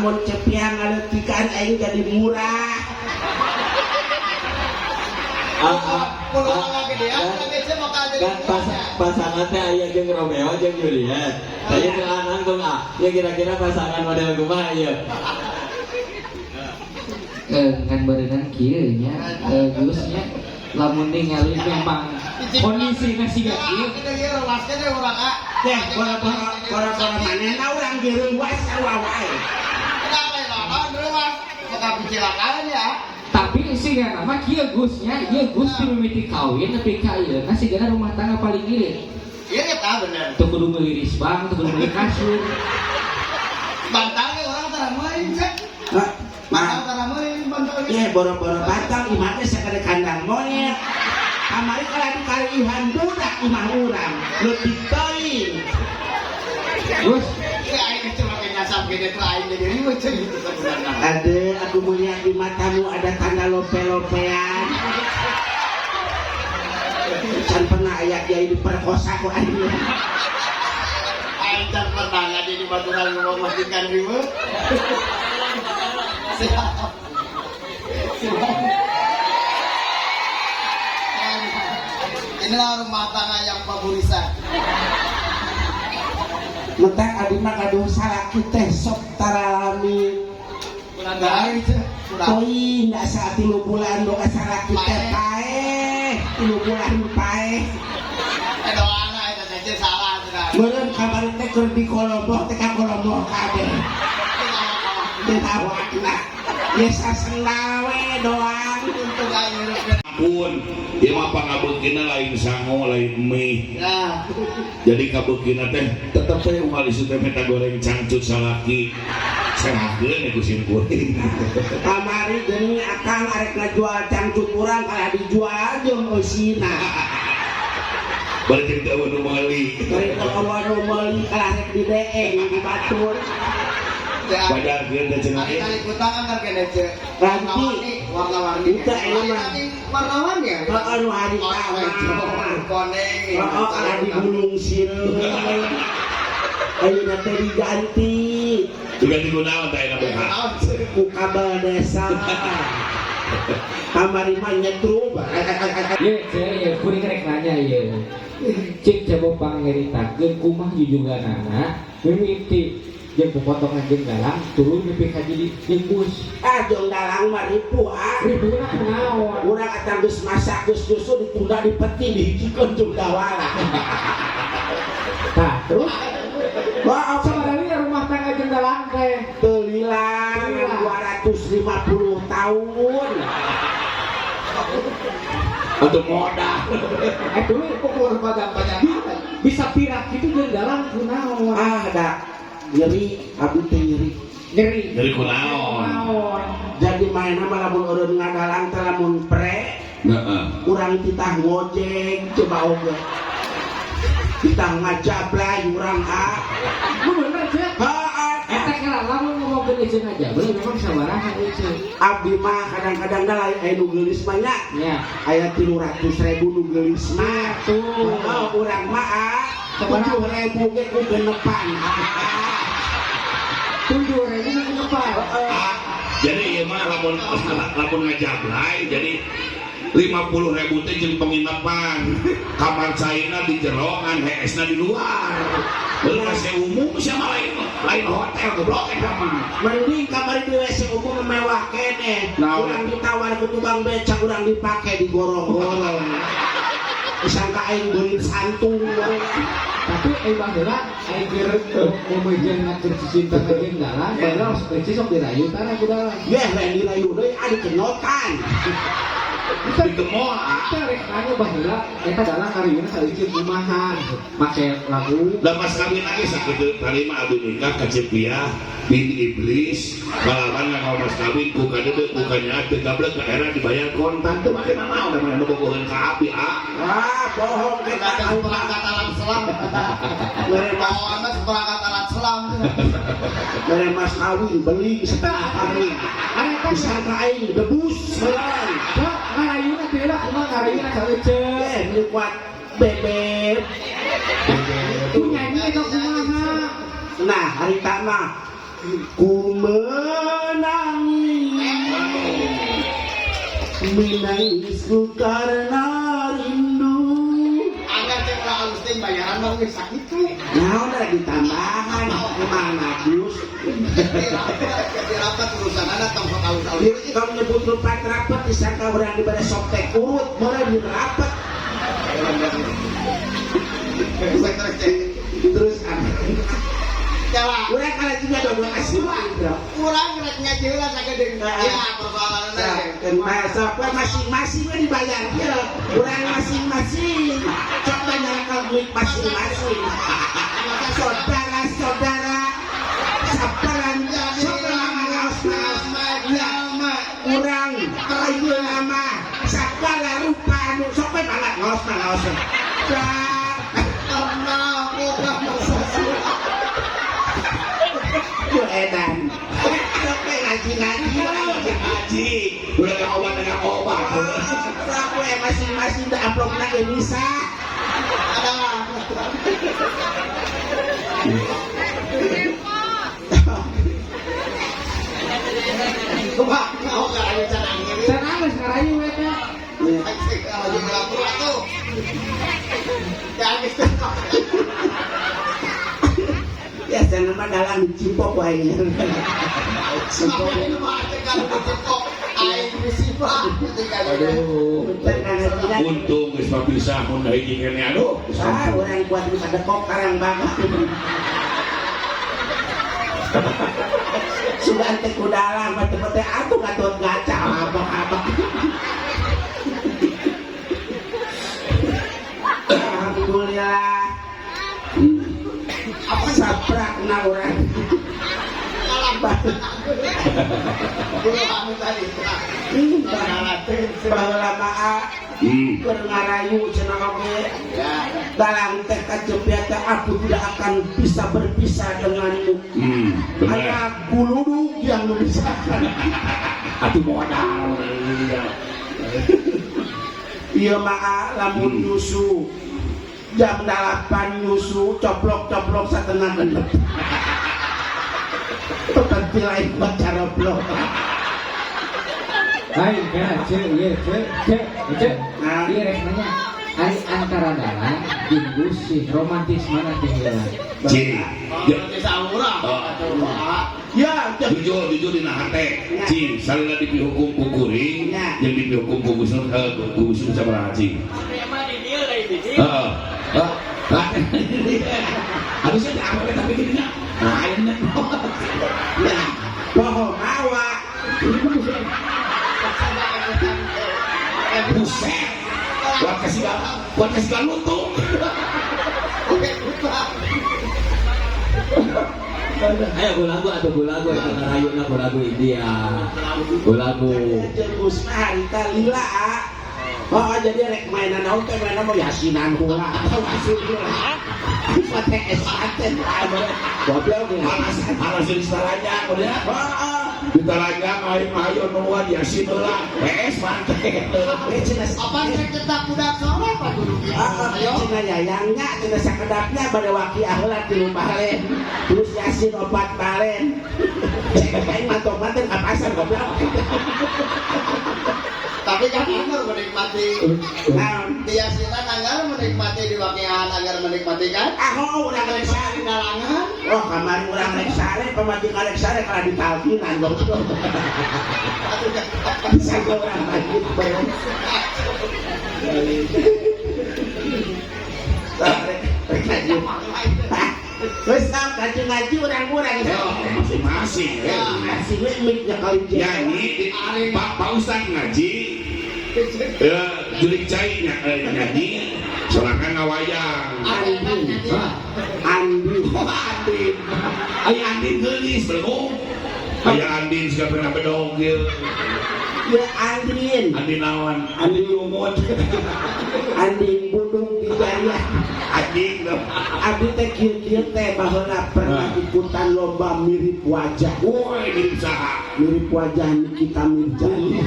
Lamun cepiang ngaleutikan aing jadi murah. Ah, ah, Kudu ah, gedean, geus bakal jadi kan pasangan teh aya jeung Romeo jeung Juliet. Saya ke nangtung, ah. Ya kira-kira pasangan model kumaha ieu? Ngan berenang kieu nya, Gus nya, lamun ningali memang kondisi siga kieu. Kita ieu reuwaskeun teh urang, ah. Teh boro-boro boro-boro manehna urang ge reuwas sarua wae. Kenapa ya naon reuwas? Bakal picilakaan ya. Tapi sigana mah kieu, Gus nya, ieu Gus ti mimiti kawin nepi ka ayeuna sigana rumah tangga paling irit. Ieu tah bener. Teu kudu meuli risbang, teu kudu meuli kasur. Bantal ge urang tara meuli, cek. Hah? Bantal Mah tara meuli, bantal ge. Ye boro-boro bantal, imah teh sakade kandang monyet. Kamari kalau dikalihan budak imah urang leutik teuing. Gus. Ieu aing cuma ke nyasap gede tuh aing jadi ribet cek gitu sebenarnya. Ade, aku melihat di matamu ada tanda lope-lopean. Can pernah aya kiai diperkosa ku aing. Aing can pernah ngadi di baturan nu memastikan ribet. Siap. Siap. Inilah rumah tangga yang paburisan. Mentak adi mah gaduh salaki teh sok taralami. Kurang dari cek. Kurang. Teuing da saat 3 bulan boga salaki teh paeh, 3 bulan paeh. Eh doana eta teh salah cenah. Meureun kamari teh keur di koloboh teh ka koloboh kabeh. Teu awakna. Geus sasendal we doang. Untung aing hirup. Pun ieu mah pangabeukina lain sango, lain mie. Nah, Jadi kabeukina teh tetep teh unggal isu teh meta goreng cangcut salaki. Serahkeun ku sim kuring. Kamari geuning akang arek ngajual cangcut urang kalah dijual jeung eusina. Bari jeung teu nu meuli. Bari teu nu meuli kalah rek dideeng di batur. Badarkeun teh cenah. Kali kutang kan kene cek. Ganti. Warna-warni. Itu emang. Warna-warni ya. Heeh, nu hari Oh, mah. koneng. Heeh, kalah digulung sireum. Ayeuna teh diganti Diganti ku naon teh ayeuna buka? Ku kabel desa. Kamari mah nyetrum. Ye, saya ya kuring rek nanya ye. Cik coba pangnyaritakeun kumaha jujuganana mimiti jeung popotongan jeung dalang turun nepi ka jadi jeung bus. Ah, jeung dalang mah ripuh ah. Ribuna kunaon? Urang atang geus masak geus nyusu ditunda di peti dihijikeun jeung dawala. Tah, terus Wah, sabaraha rumah tangga jeung dalang teh? Teu lila 250 tahun. Untuk modal. Eh dulu Pukul panjang-panjang. Bisa pirak gitu jeung dalang kunaon? Ah, da nyeri, abdi teh nyeri. Nyeri. Nyeri kunaon? Kunaon? Jadi mainna mah lamun eureun ngadalang teh lamun pre Heeh. urang titah ngojek coba oge. Titah ngajablay urang ah. Lu bener, Cek? Heeh. Eta kira lamun ngomongkeun eceun aja, bener memang sabaraha eceun. Abdi mah kadang-kadang da lain aya nu geulis mah nya. Ya. Aya 300.000 nu geulis mah. Tuh. Heeh, urang mah ah 7.000 ge ku genepan. Ah. 7.000 ku genepan. Ah, jadi ieu mah lamun lamun ngajablay jadi 50.000 teh jeung penginapan. Kamar caina di jero ngan heesna di luar. Beulah WC umum sia mah lain lain hotel goblok eta mah. Mending kamari di WC umum mewah keneh. Naon? Urang ditawar ku tukang becak urang dipake digorong-gorong. Disangka aing beurit santung. Tapi baheula aing keur ngomongkeun ngatur cinta ka jeung dalang, baheula sok sok dirayu tara ku dalang. Yeh, lain dirayu deui ah dikenotan. Digemoh ah. Kita rek nanya baheula eta dalang karieuna saeuceun kumaha make lagu. Da pas kawin lagi sakitu tarima abdi nikah ka Cipiah bin Iblis kalawan nganggo mas kawin ku kadeudeuk ku kanyaah teu gablek ka era dibayar kontan teu make nanaon da mana bobogoheun ka abdi ah. Wah, bohong kita. Kata seperangkat alat selam. Mere mas Bawaan mah seperangkat alat selam. Mere mas kawin beli setengah kawin. Ari Disangka aing debus meureun. Cok, ngarayuna teh lah kumaha ngarayuna saeuceun. Eh, beli kuat bebek. Ku nyanyi eta kumaha? Nah, harita mah Ku menangis, menangisku karena rindu. Anggar cek lah alus teh bayaran mah geus sakitu. Nah, udah ditambahan emang Agus. Jadi rapat urusan anak tong sok alus-alus. Jadi kalau nyebut rupat rapat disangka orang diberi softtek urut, mulai dirapat. Terus Jawa. Urang kalah juga dong kasih bro. Urang rek ngajeula sagedeung. Ya persoalanna. Masa apa masing-masing we dibayar ya. Urang masing-masing. Coba nyalakan duit masing-masing. Saudara-saudara saperan saperan urang ayeuna mah sagala rupa anu sok we malah ngaos ngaos. Pernah boga masa Yo edan. Sok we ngaji-ngaji. Ngaji, udah nggak obat dengan obat. Sok we masing-masing da amplopna ge bisa. Ada. Wah, mau ngarayu can angin. Can angin ngarayu eta. Lagi ngelapur atuh. Ya geus. Ya sana mah dalang cipok wae. Cipok. Aduh. Untung geus papisah mun da hiji keneh aduh. Ah, urang kuat geus ada kok karang banget. Sugan teh kudalang batu-batu atuh gatot gaca abak-abak. Alhamdulillah. Apa saprakna urang. Baheula mah keur ngarayu cenah oge. Dalang teh kajepiat teh aku tidak akan bisa berpisah denganmu. Hanya guludug yang memisahkan. Atuh modal. Ieu mah lamun nyusu jam 8 nyusu coplok-coplok satengah genep. Pekanti lain baca roblok. Lain kan, cek, iya, cek, cek, cek. Nah. Iya rek nanya, ari antara dalang jeung Gusi romantis mana teh heula? Cing. Romantis aura. Ya, Jujur, jujur dina hate. Cing, salila dipihukum ku kuring, Ya. jeung dipihukum ku Gusnur, ku Gusnur sabaraha cing. Heeh. Heeh. Harusnya di apa tapi gini nya. Nah, ayeuna. Nah, poho mawa. Buset. Buat kasih buat kasih galutu. Oke, buka. Ayo gulagu atau gulagu eta ngarayuna gulagu India. Gulagu. Jeung Gusna harita lila. Oh, jadi rek mainan naon teh mainan mau yasinan heula atau asin heula. Pate es paten goblok Alas alas di taranya udah. Heeh. Di taranya aing ayo nuan yasin heula. PS mante. Eh cenah Apa cek cetak budak sore Pak Guru? Heeh, Ayo. cenah yayangnya cenah sakedapnya bade wakiah heula 3 balen. Terus yasin 4 balen. Cek aing mantok-manten ka pasar goblok. Tapi kan anggar menikmati Naon? di yasinan anggar menikmati di wakian anggar menikmati kan? Ah, oh, urang rek sare. Di dalangan. Oh, kamari urang rek sare, pamajikan rek sare kana ditalkinan goblok. Bisa urang lanjut bareng. Rek ngaji. Wes tau ngaji ngaji urang-urang. Masing-masing. Masing we mic nya kali Nyanyi, Pak Ustad ngaji, jurik cai nyanyi, sorangan ngawayang. Andi. Andi. Oh, Andin. Aya Andin geulis belum. Aya Andin siga pernah bedog ieu. Ya Andin. Andin lawan, Andin lumut. Andin budung di jariah. Anjing. Abdi teh kieu-kieu teh baheula pernah ikutan lomba mirip wajah. Woi, mirip saha? Mirip wajah Nikita Mirzani.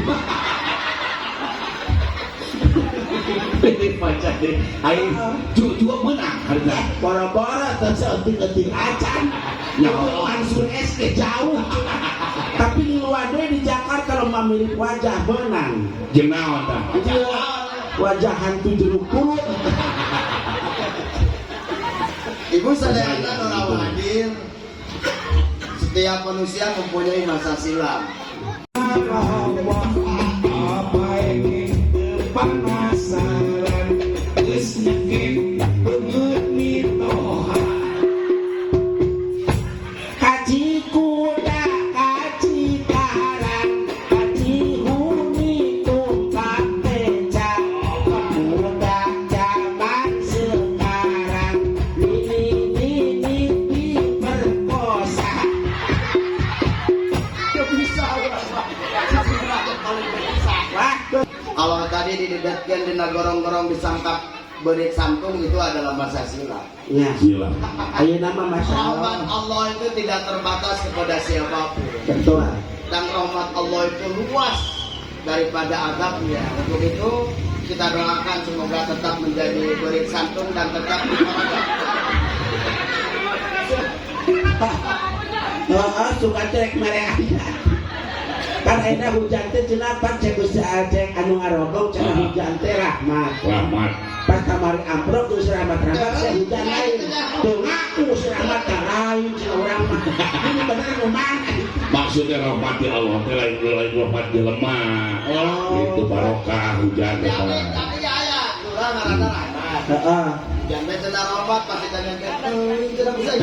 Mirip wajah deh. Aing juga menang harga. Boro-boro teh saeutik-eutik acan. Itu Mansur SD jauh. Tapi di luar di Jakarta lo mirip wajah benang. Jeung naon tah? Iya, wajah hantu jeruk purut. Ibu sadayana nu hadir. Setiap manusia mempunyai masa silam. Apa ini penasaran geus nyekek beungeut mitoha. Kaci kuda, kaci karang, kaci huni tumpak beca, pemuda zaman sekarang, nini nini diperkosa. Bisa, Wah, kalau tadi didedetkan dina gorong-gorong disangkap berit santung itu adalah masa silam. Ya, Gila. ayo nama Masya Rahmat Allah. Allah itu tidak terbatas kepada siapapun. Betul. Dan rahmat Allah itu luas daripada azabnya. Untuk itu kita doakan semoga tetap menjadi berit santung dan tetap diperhatikan. Oh, suka cek mere aya. Kan ayeuna hujan teh cenah pan cek Gusti cek anu ngarobong cenah hujan teh rahmat. Rahmat. Pas kamari amprok geus rahmat rahmat saya hujan lain. Teu ngaku si rahmat teh lain cenah urang mah. Ini bener nu mana? Maksudnya rahmat di Allah teh lain lain rahmat jelema. Oh. Itu barokah hujan Tapi eta. tapi ya ya, lurah ngaranna rahmat. Heeh. Jangan cenah rahmat pasti tanya teh, tidak bisa.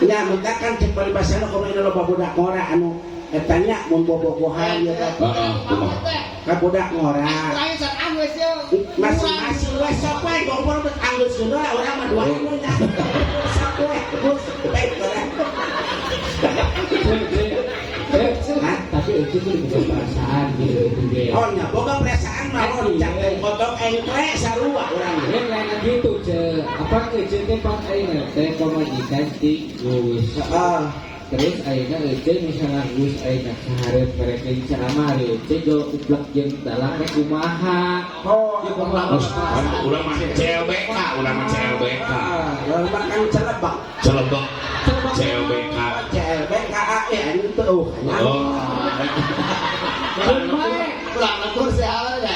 Ya, maka kan cek paribasana kumaha ini loba budak ngora anu eta nya mun bobogohan ieu teh. Heeh, kumaha? Ka budak ngora. Terakhir saat anggeus ye. Masing-masing we sok we gombol geus anggeus geuna urang mah dua anu nya. Sok we geus baik lah. Hah? Tapi itu tuh bukan perasaan gitu gitu deh. Oh nya boga perasaan mah loncak teh potong engkle sarua urang. Ini lain gitu ce, apa ece teh pak ayeuna teh pamajikan ti Gus. Heeh. Terus ayeuna ece misalnya Gus ayeuna sahareup mereka ceramah hari ece jauh uplek jeung dalang rek kumaha. Oh, Ya kumaha. Terus kan urang mah CLBK, urang mah CLBK. Ah, lalu makan celebak. Celebek CLBK. CLBK ya ini tuh. Oh. Keun bae. Kurang lembur sehat ya.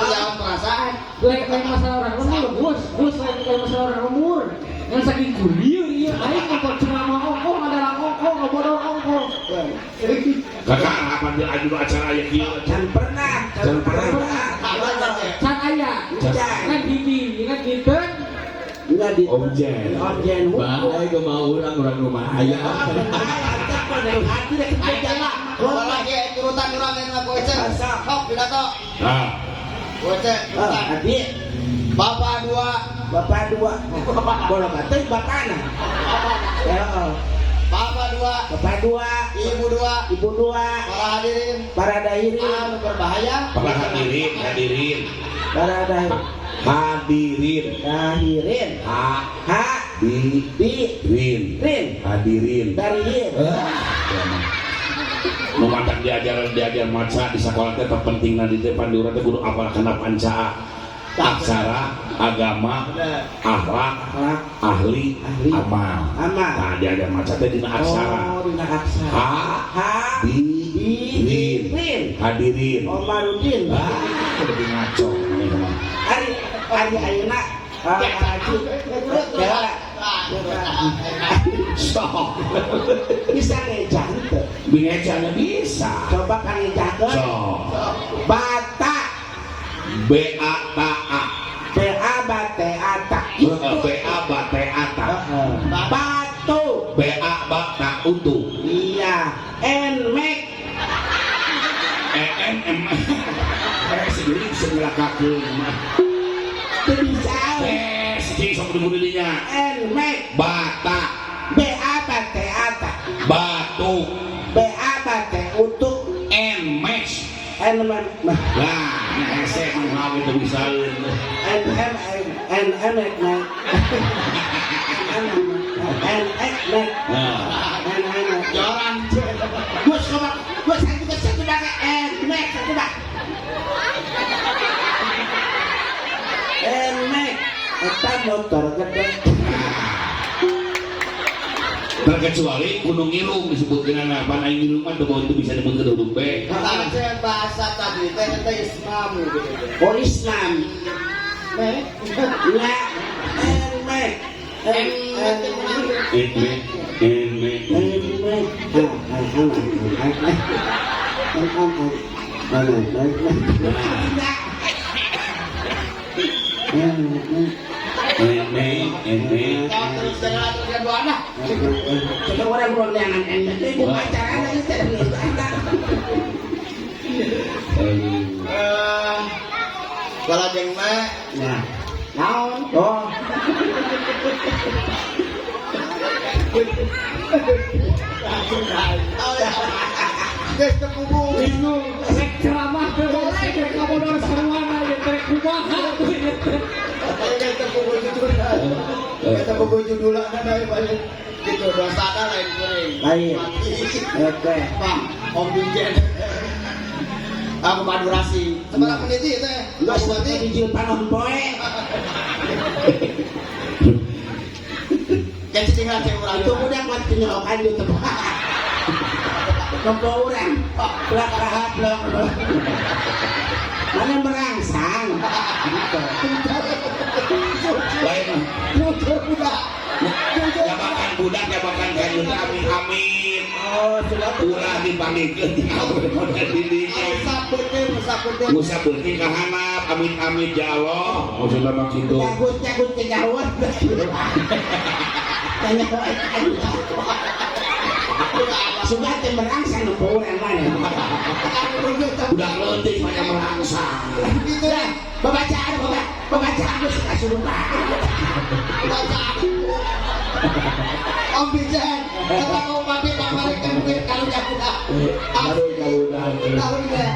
Jangan perasaan. Lain lain masalah orang lemur, Gus. Gus lain lain masalah orang lemur. Yang saking kuliah ieu aing nonton ceramah ongkoh adalah ongkoh ngobodor ongkoh. Kakak apa dia aju acara aya kieu? Can pernah, Can pernah. Can aya. Can. Kan hiji, kan dinten. Enggak di Omjen. Omjen. Bahaya gue mau orang orang rumah ayah. Lagi turutan urang yang ngaku ece. Sok pidato. Nah, Ece turutan. Adik, Bapak dua, bapak dua. Boleh batin bapakna. Ya, bapak dua, bapak dua, ibu dua, ibu dua, para hadirin, para dahirin, anu berbahaya. para hadirin, hadirin, para dahirin, hadirin, dahirin, ha ha, di di, rin, rin, hadirin. dariin. Nu matak diajar diajar maca di sekolah teh terpentingna di teh pandura teh kudu apal kana panca aksara, agama, akhlak, Akhlak, ahli, Ahli. amal. Amal. Nah, diajar maca teh dina aksara. Oh, dina aksara. Ha Ha, di di, rin, rin. hadirin. Omarudin. Ah, lebih ngaco ini mah. Ari ari ayeuna haji. Ya, Sok. bisa ngejah teu? Bingecana bisa. Coba kan ngejahkeun. Sok. Bata B A T A. B A B T A T. B A B T A T. Batu. B A B T utuh. Iya. Nmax. E N M. Eh sendiri bisa ngelakakeun mah. Teu bisa. Eh, cing sok dinya. Nmax. Bata, B A B T A T. batu, B A B T utuh. N Max. N M Lah, nah hese mah gitu bisa. N M N N M X N N X N Nah, N N Joran. Gus coba Gus satu ke satu pakai N Max satu pak N Max eta motor gede. Terkecuali gunung ngilung disebutkeun pan aing ngilung mah teu itu bisa disebutkeun huruf B. Karena saya bahasa tadi teh teh Islam gitu. Oh Islam. Meh. Ya. M M M M M M. M M M. Terus jangan terus dua anak. Coba orang belum jangan M itu pacaran lagi serius ada. Kalau jeung mah Nah, naon? Oh. Geus teu kubu. Bingung, rek ceramah teh rek kabodor sarwana ya teh kumaha tuh ya teh. Geus teu kubu judulna. Geus teu kubu judulna dari balik gitu dosana lain kuring. Lain. Oke. Bang, Om Bijen. Aku madurasi. Sabaraha menit ieu teh? Enggak Bupati. dijil panon poe. Kayak tinggal cek urang. Itu udah kuat kenyokan di tempat. Kempo urang. Plak rahat blok. Mana merangsang. Lain Jujur budak. jabakan budak jabakan kanjut amin amin. Oh, sudah Ulah dipanggilkeun di awe model didinya. Usap beuteung, usap beuteung. Musa beuting ka handap amin amin ya Allah. Maksudna mah kitu. Jagut jagut kejauhan. Tanya kok sudah teh merangsang nu urang mana. Budak leutik banyak merangsang. Gitu Nah, pembacaan pembacaan geus kasurupan. bacaan. Om Bijen, kata mau mati pamarikan duit kalau budak. Aduh budak. Tahu deh.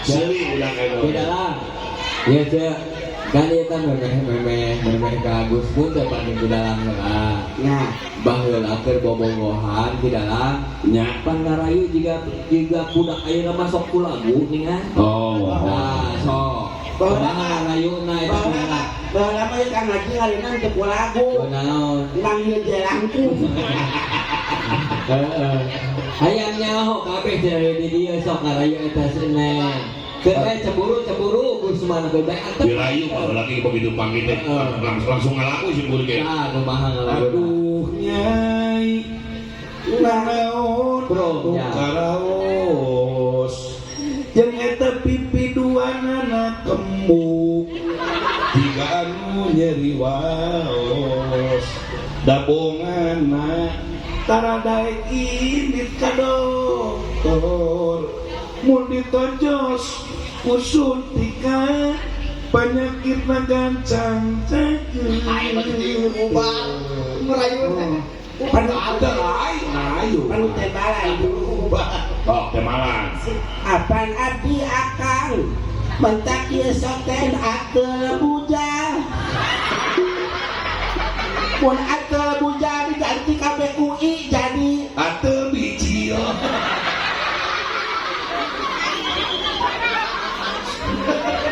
Seuri budak eta. Beda lah. Ya cek. Kan ieu teh memeh memeh memeh ka Gus Mun teh paling di dalam heula. Nah, Baheula keur bobogohan di dalam. Nya. Pan ngarayu jiga jiga budak ayeuna masuk ku lagu ningan. Oh. Nah, sok. Baheula Kumaha ngarayuna eta baheula baheula mah ieu kang ngaji ngarinan teu ku lagu. Kunaon? Manggil jelangkung. Heeh. Hayang nyaho kabeh dari di dieu sok ngarayu eta Senin. Keur cemburu cemburu Gusman teh bae antep. Dirayu baheula lagi begitu panggil teh langsung ngalaku sih kuring ge. Nah, kumaha ngalagu? Aduh nyai nanaon Bro, ya. karaos jeung eta pipi duanana kembuk tiga anu nyeri waos dabongana tara daek indit ka doktor mun ditonjos ku suntikan penyakit gancang Ayo cakeun ubah merayu teh. Ada lain ngarayu. Panu teh balai. Oh, teh malang. Apan abdi akang mentak ieu soten atel bujang. Mun atel bujang diganti kabeh ku i jadi Ate bijil.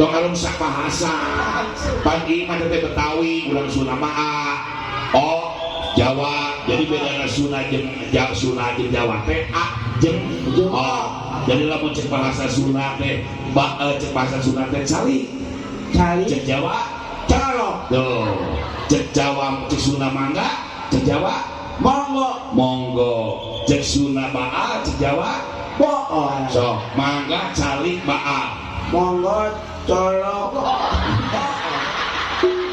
Tong alung bahasa. Pan ieu mah teh Betawi, urang Sunda mah A. O Jawa. Jadi bedana Sunda jeung Sunda jeung Jawa teh A jeung O. Jadi lamun cek bahasa Sunda teh cek bahasa Sunda teh cali, cali cek Jawa colok tuh. Cek Jawa cek Sunda mangga, cek Jawa monggo monggo. Cek Sunda baa, cek Jawa bool so mangga cali baa. Monggo colok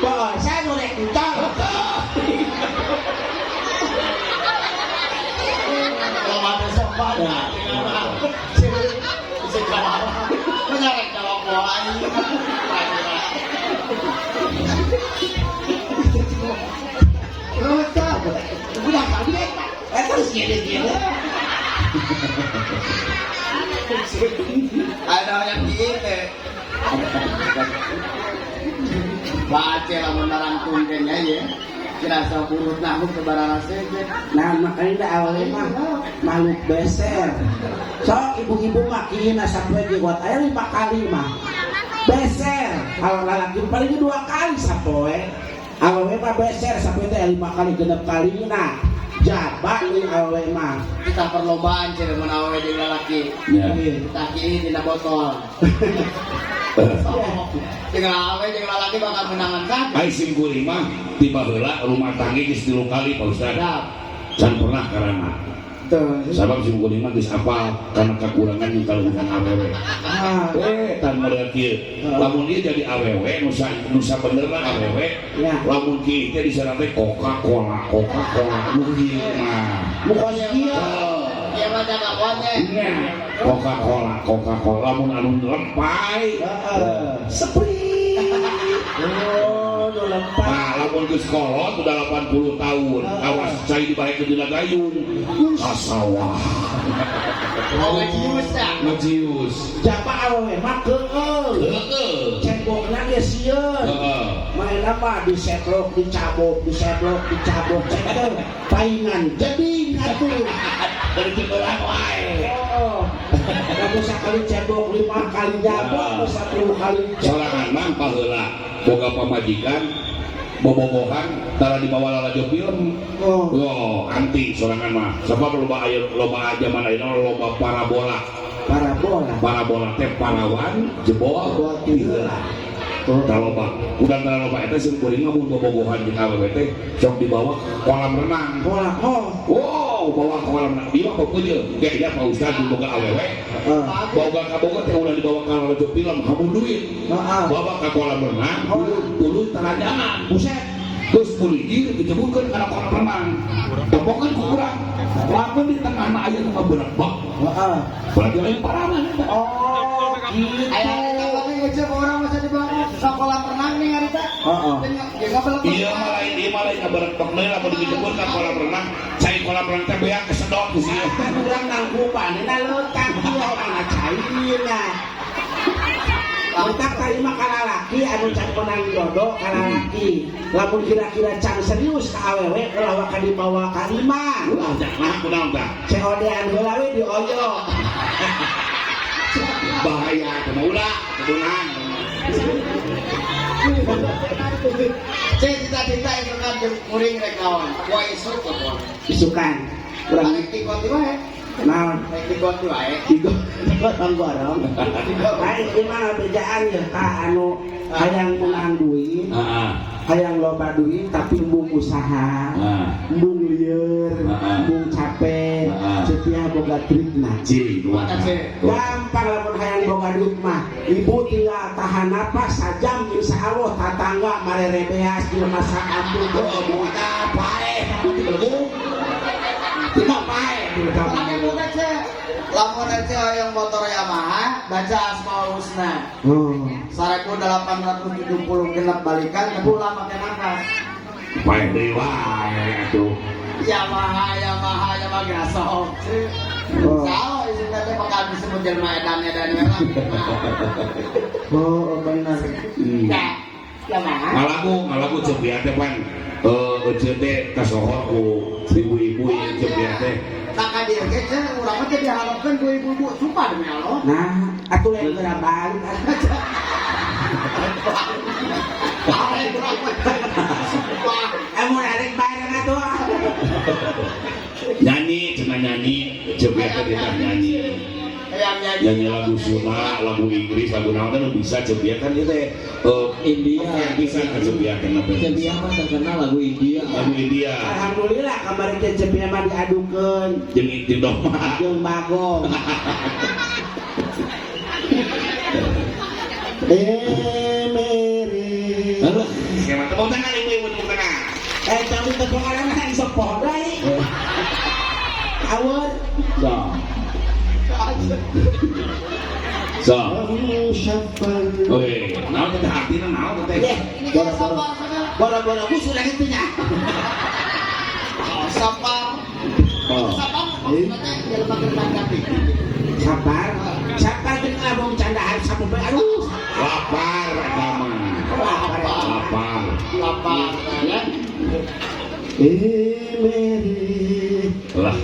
bool saya nu rek colok. Kalau ada sopan. Menyerek jawab bola ini. Terus Udah kali deh. Terus gini-gini. Ada yang gini. Baca lamun narangtung kayaknya ya. Kira urut nanggung ke barang saja. Nah makanya dah awalnya mah makhluk beser. So ibu-ibu mah kini sampai buat ayah 5 kali mah beser. Kalau laki palingnya 2 kali sapoe. Awewe mah beser sampai teh 5 kali 6 kali na. Jaba nih awewe mah. Kita perlombaan cewek mun awewe jeung lalaki. Ya. Kita kieu dina botol. Jeung awewe jeung lalaki bakal menangan kan? Ai sim kuring mah tiba heula rumah tangga geus 3 kali Pak Ustaz. Can pernah karena sabab sim kuring mah geus apal kana kekurangan jeung kaluhuran awewe. Tan model kieu. Lamun ieu jadi awewe nusa nusa benerna awewe. Ya. Lamun kieu teh disana teh Coca-Cola, Coca-Cola nu kieu mah. Muka kieu. Ieu mah jagawan teh. Nya, Coca-Cola, Coca-Cola lamun anu lempai. Heeh. Sprite. Oh, nu lempar. Nah, lamun geus kolot udah 80 tahun, awas cai dibahekeun dina gayung. Ka sawah. Mau ngajius ya. Ngajius. Jaba awewe mah keueul. Heeh. Cebokna ge sieun. Heeh. Main apa disetlok, dicabok, disetlok, dicabok, cek paingan jeding atuh. Dari timbelan wae. Oh. Lamun sakali cebok 5 kali nyabok, 10 kali cebok. Sorangan mah baheula boga pamajikan bobogohan tara dibawa lalajo film. Oh. Oh, anti sorangan mah. Sabab loba aya loba zaman ayeuna loba parabola. Parabola. Parabola teh parawan jebol tiheula. Taloba. Udah taloba eta sing kuring mah mun bobogohan jeung awewe teh sok dibawa ke kolam renang. Bola. Oh. Wow, bawa ke kolam renang. Ieu mah peupeujeuh. Ge ya Pak Ustaz mun boga awewe. Heeh. Boga ka boga teh ulah dibawa ka lalajo film, hamun duit. Heeh. Bawa ke kolam renang, tuluy taranjangan. Buset. Terus polisi diceburkeun kana kolam renang. Tempokeun ku urang. Lamun di tengahna aya nu ngaberebek. Heeh. Berarti lain parawan eta. Oh, gitu. Aya kita lagi ngejep orang masa dibawa ke kolam renang nih harita. Heeh. Jeung ngaberebek. Iya mah lain ngaberebek deui lamun dijebur ka kolam renang. Cai kolam renang teh beak kesedot ku sieun. Kan urang nangkupan, leutang kieu mana cairna. Letak tarima ka lalaki anu can menang jodoh ka lalaki. Lamun kira-kira can serius ka awewe ulah waka dibawa ka imah. Ulah jangan kunaon tah. COD-an heula we dioyo. Bahaya teh mah ulah kedunan. Cek cita-cita itu kan jeung kuring rek naon. Poe isuk ke poe. Isukan. Urang Arek digonti wae. naon? Rek digonti wae. Tiga gorong-gorong. Lain gimana bejaan ya ka anu hayang menang duit, Heeh. hayang loba duit tapi embung usaha, Heeh. embung lieur, Heeh. embung capek, Heeh. setia boga trikna. Cing Mata cek. Gampang lamun hayang boga duit mah. Ibu tinggal tahan napas sajam insya Allah tatangga marerebeas jelema saambung. Oh, buka pae, belegu. Tidak pae. Pakai buka cek. Lamun aja hayang motor Yamaha, baca Asmaul Husna. Oh. 1870 genep balikan, tapi ulah make nafas. Pae deui wae atuh. Yamaha, Yamaha, Yamaha gasok. Oh. Salah isukna teh bakal disebut jelema edan edan we lah. Oh, benar. Ya, Yamaha. Ngalagu cepiat teh pan. Ece teh kasohor ku ibu-ibu yang cepiat teh. Tak ka dieu ge cek urang mah teh diharapkeun ku ibu-ibu sumpah demi Allah. Nah, atuh lain geura balik. Arek urang mah sumpah. Amun arek bareng atuh. Nyanyi, cenah nyanyi, cepiat teh ditah nyanyi. Hayang nyanyi. Nyanyi lagu Sunda, lagu Inggris, lagu naon teh nu bisa cepiat kan ieu teh. India. Bisa kan cepiat teh kenapa? Cepia mah terkenal lagu India. Lagu India. Alhamdulillah kamari teh cepia mah diadukeun Jeung Inti Doma. jeung Bagong. Eh mere. Aduh, siapa tepuk tangan ibu-ibu tepuk tangan. Tapi tepuk tangan yang sepoh deui. Awur. So. So. Oke, naon teh artina naon teh? Deh, Ini kayak sapar sana. boro-boro ku sudah kitu nya. Oh, sapar. Oh. Sapar maksudnya teh jelema keur ganti. Sabar. Sabar jeung ngabong candaan sapoe aduh. Lapar eta mah. Lapar. Lapar. Lapar ya. Eh mere Lah,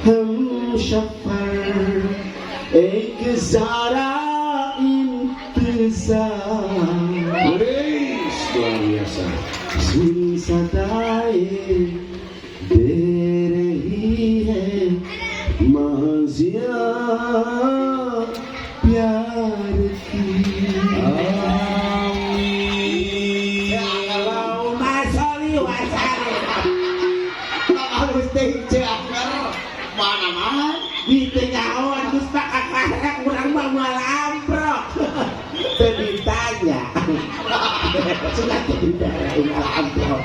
हम सफर एक जरा इंतजार wih, luar biasa. सुन Manzil pyar ki. Amin. Allahumma sholli wa sallim. Harus teh ceaker mana-mana. Di tenyawan geus tak kakarek urang mah moal amprok. Teu ditanya. Sudah teu ditanya moal amprok.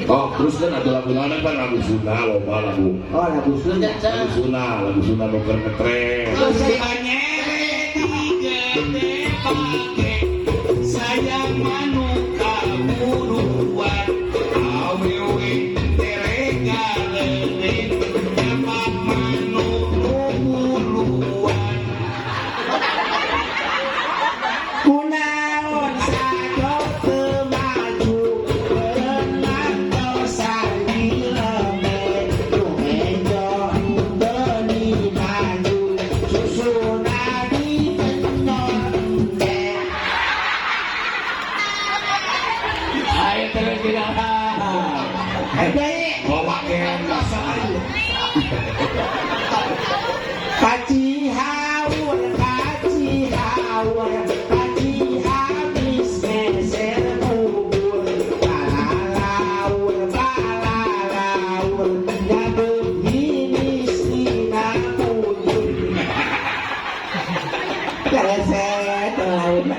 Oh, terus kan ada lagu mana kan lagu Sunda, loba lagu. Oh, lagu Sunda. Lagu Sunda nu keur ngetren. Sayang manuka buruan awewe terega leungit nyapak manuk buluan. Kunaon sado teu maju berenang dosa dileme nu enjo beuni maju susuna dikenor. Ayo terus kita. Deui Bawa gen kaci haur kaci haur kaci habis meser bubur balalaur balalaur nyabut hinis dina bujur. Leset laun.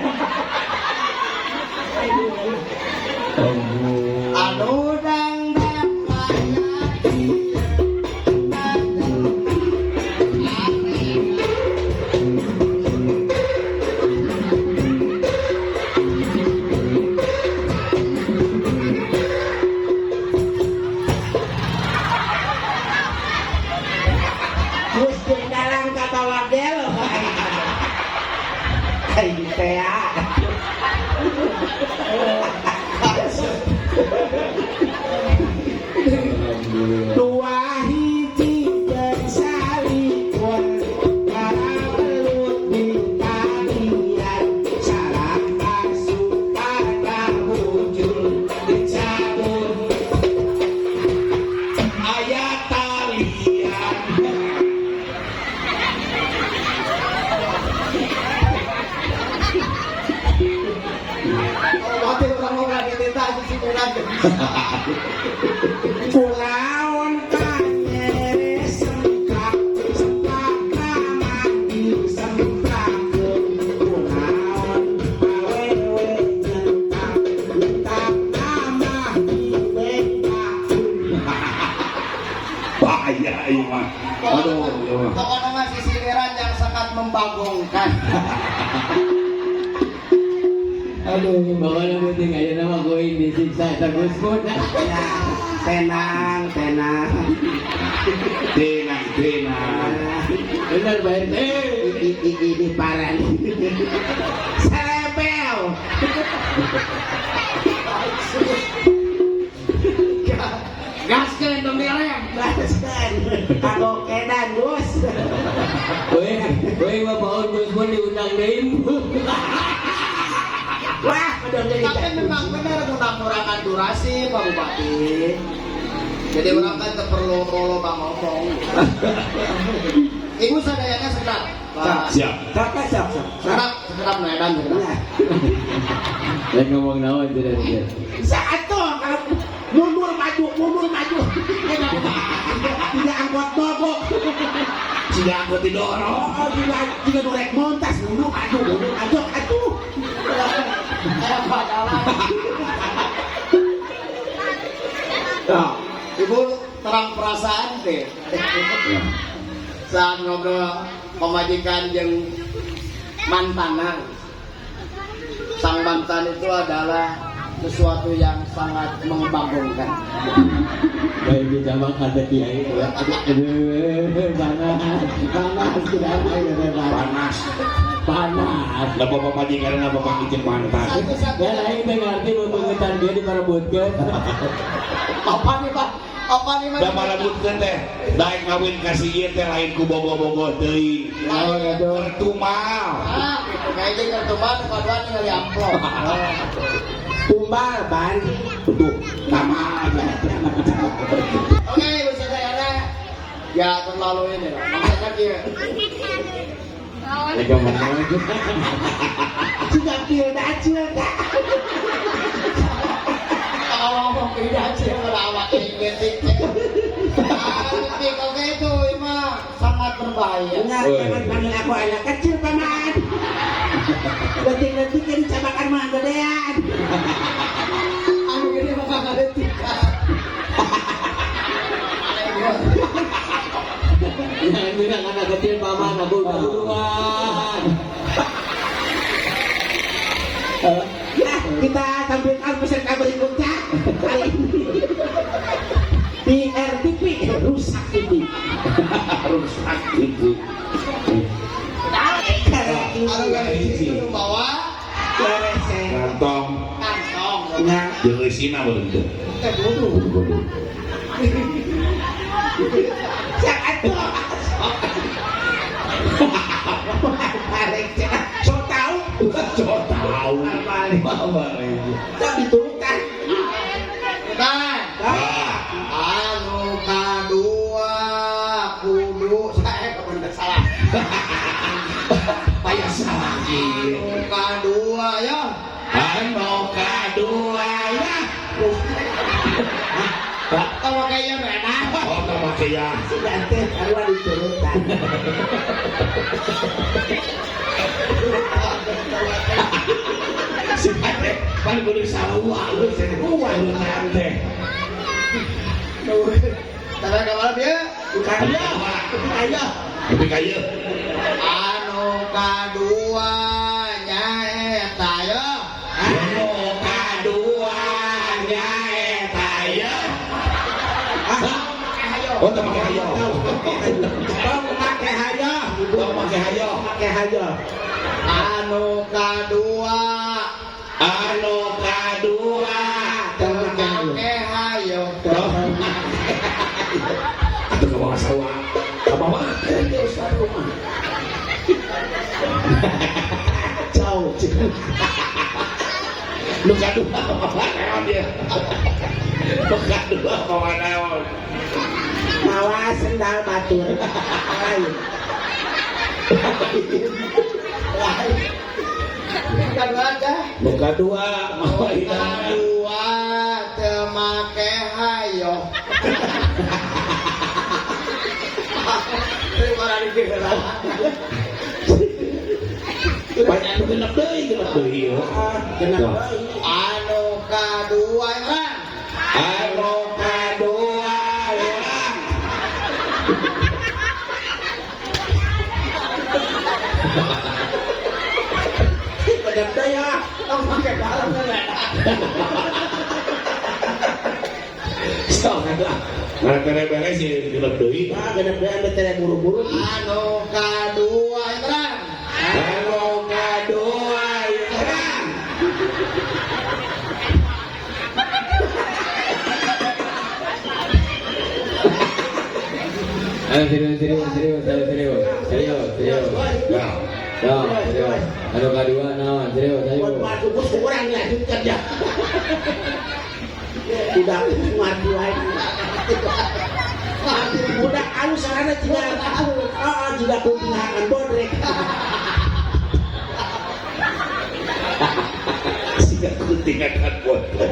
Anu dangdang Terus jeung dalang ka bawa gelo. Aing teh. Dua hiji jeung salikur para belut di talian salah asup pada bujur dicabut aya talian. Mati orang-orang ditita sisi kurang. Kulaon kanyere sengkak sempak mandi semprakeun kulaon awewe nyentak nyentak nama dibengkakeun. Bahaya ieu mah. Aduh, ieu mah. Pokoknya mah sisiliran yang sangat membagongkan. Aduh, bawa penting aja nama gue disiksa eta Gus Mun. Ya, tenang, tenang. Tenang, tenang. Bener Pak RT. Ini parah. Selebel. Gaskeun tong direm. Gaskeun. Kagokedan, Gus. Weh, mah baur Gus Mun diundang deui. Wah, udah jadi. Tapi memang benar kurang-kurangan durasi Pak Bupati. Jadi orang kan perlu loba ngomong. Ibu sadayana sekedap. Pak. Siap. Kakak siap, siap. Sekedap, sekedap medan sekedap. Nah, Lain ngomong naon tidak tidak. saat tuh kalau mundur maju, mundur maju. Tidak angkot mogok. Sudah aku didorong. Oh, juga juga durek montas mundur maju, mundur maju, atuh. Kayak badalan. Nah, Ibu terang perasaan deh. Saat ngobrol pemajikan yang mantanan. Sang mantan itu adalah sesuatu yang sangat membagongkan. Baik di cabang kata kiai. Aduh, panas, panas tidak ada Panas. Panas. Lah bapak majikan lah bapak izin mantan. Satu-satu. Ya lain teh ngarti bebengetan dia diparebutkeun. Apa nih Pak? Apa nih Pak? Da marebutkeun teh, daek ngawin ka si ieu teh lain ku bogo-bogo deui. Naon atuh? Kertumal. Ah, gitu. Kayaknya kertuman, kaduan ningali amplop. Tumbal. Tumbal ban. Tuh, nama aja. Oke, bisa saya ya terlalu ini lah. Maksudnya kia. Lagi mana lagi? Sudah pil dacil kak. Kalau ngomong beda sih melawak ini. Oke itu emang sangat berbahaya. Enggak, jangan panggil aku anak kecil paman. Letik-letik jadi cabakan mah gedean. Anu gede mah kagak letik. Jangan bilang anak kecil paman, aku udah duluan. Ya, kita tampilkan peserta berikutnya kali ini di RTP rusak ini. Rusak itu. Anu gede itu bawa Kantong. kantong. Nah, Jeung eusina meureun teu. Eh, bodoh. siapa tuh? Balik, so tahu, So tahu. Balik. Balik. Tak diturutan. Nah, Ah, anu kadua kudu saya kebener salah. payah salah ieu. Anu kadua ya. Anu kadua ya. Kalau kayaknya enak. Oh, teu make ya. Sudah teh sarua diturutan. Si teh pan kudu sarua lu sarua teh. Tapi kamar dia Bukan ya, bukan ya. Tapi kaya anu kadua nyaeta ya. anu kadua nyaeta ya. Oh, teu make hayo. Tong make hayo, Tong make hayo. make hayo. Anu kadua Anu kadua Tong make hayo. make hayo. Tong atuh ka bawa sarua. Ka bawa teh Ustaz rumah. Jauh. Nu kadua mawa naon dia? Nu kadua mawa naon? Mawa sendal batur. Lain. Kadua ada. Nu kadua mawa hidangan. Kadua teu make hayo. Terima kasih. Banyak nu genep deui, genep deui ieu. Genep deui. Anu kadua Imran. Anu kadua urang. Genep deui ya. Tong make kalem enak. Sok atuh. Nah, beres sih genep deui. Ah, genep deui ame teh buru-buru. Anu kadua Imran. Anu kadua urang. Ayo serius, serius, serius, serius, serius, serius, serius. Nah, Yo, serius. Anu kadua naon, serius, ayo. Buat masuk bus kurang dilanjutkan ya. Udah mati lagi. Udah alus sarana tidak oh, tidak kupingan bodrek. siga kutingan bodrek.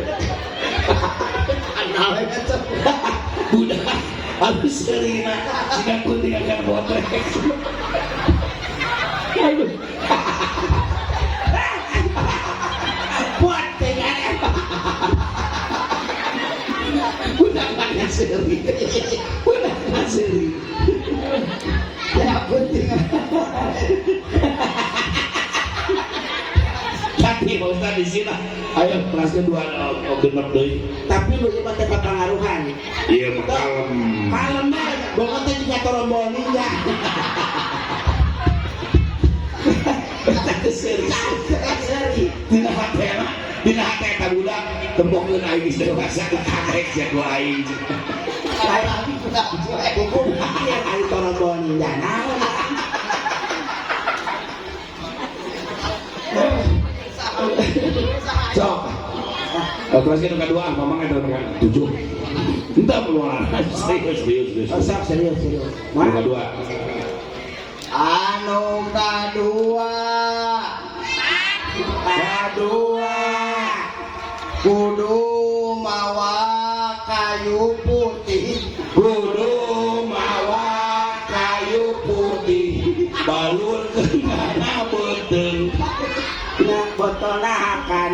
Udah halus seurina siga kutingan bodrek. Aduh. Buat dengan Udah mana seuri. Udah mana seuri. Ya penting. Tapi Pak Ustaz di sini ayo kelas kedua oh, genep deui. Tapi lu mah teh pengaruhan. Iya mah kalem. Kalem mah bokot teh juga torombol ninja. Seuri. Seri. Dina hatena, dina hate eta budak tembokkeun aing geus dewasa kakarek sia ku aing. Buku mikir ari torombol ninja naon. Sok. Terus yang kedua, mamang eta nomor 7. Entah peluang serius serius serius. Oh, sok serius serius. Anu Mana? kedua. Anu kadua. Kadua. Kudu mawa kayu putih. Kudu mawa kayu putih balur kana beuteung. Nya botolna hakan.